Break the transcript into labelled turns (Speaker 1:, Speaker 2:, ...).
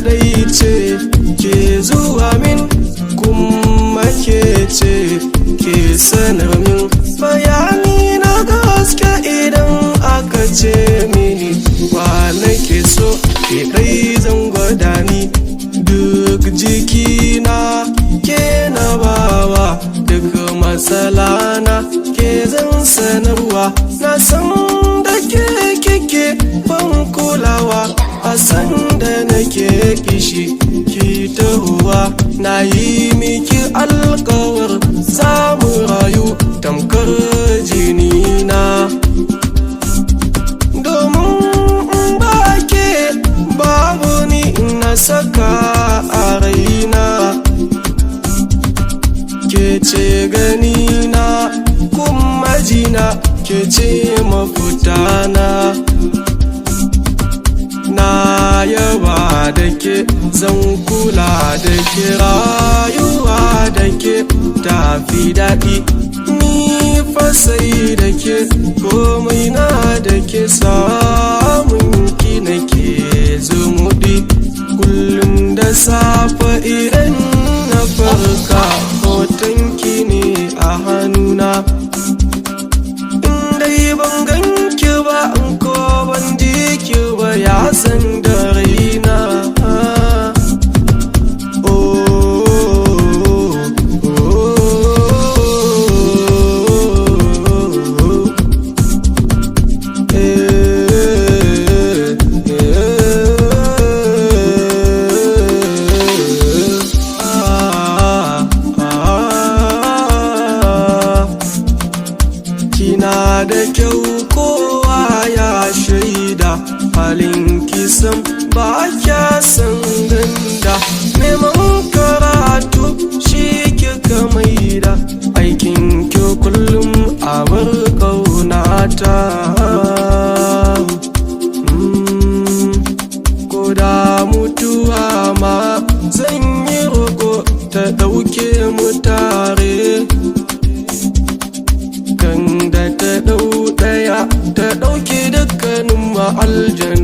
Speaker 1: Kaɗai ce ke zuwa min, kuma ke ce ke sanar min bayani na gaske. Idan aka ce mini wa nake so, ke ɗai zan gwada ni. Duk jikina ke na bawa, duk matsalana ke zan sanarwa. Na san da ke kike ban kulawa, a san da nake kishi ki tahowa. Na yi miki alkawar samu rayu tamkar jini na, domin ba ke babu ni. Na saka a raina ke ce ganina kuma jina, ke ce mafitana. Na yaba da ke, zan kula da ke, rayuwa da ke tafi daɗi. Ni fa sai da ke, komai na da ke, samun ki nake zumuɗi. Kullum da safe idan na farka, hoton ki ne a hannuna. In dai ban ganki ba, in ko ban ji ki ba, ya san da raina. Oh, oh, eh, eh, ah, ah. Kina da kyau, kowa ya shaida. Halin kisan ba kya san ganda. Neman karatu shi kika maida aikin ki kullum, a bar kaunata. Ko da mutuwa ma zan yi roko ta ɗauke mu tare, kan da ta ɗau ɗaya ta ɗauke dukkanin mu aljanna.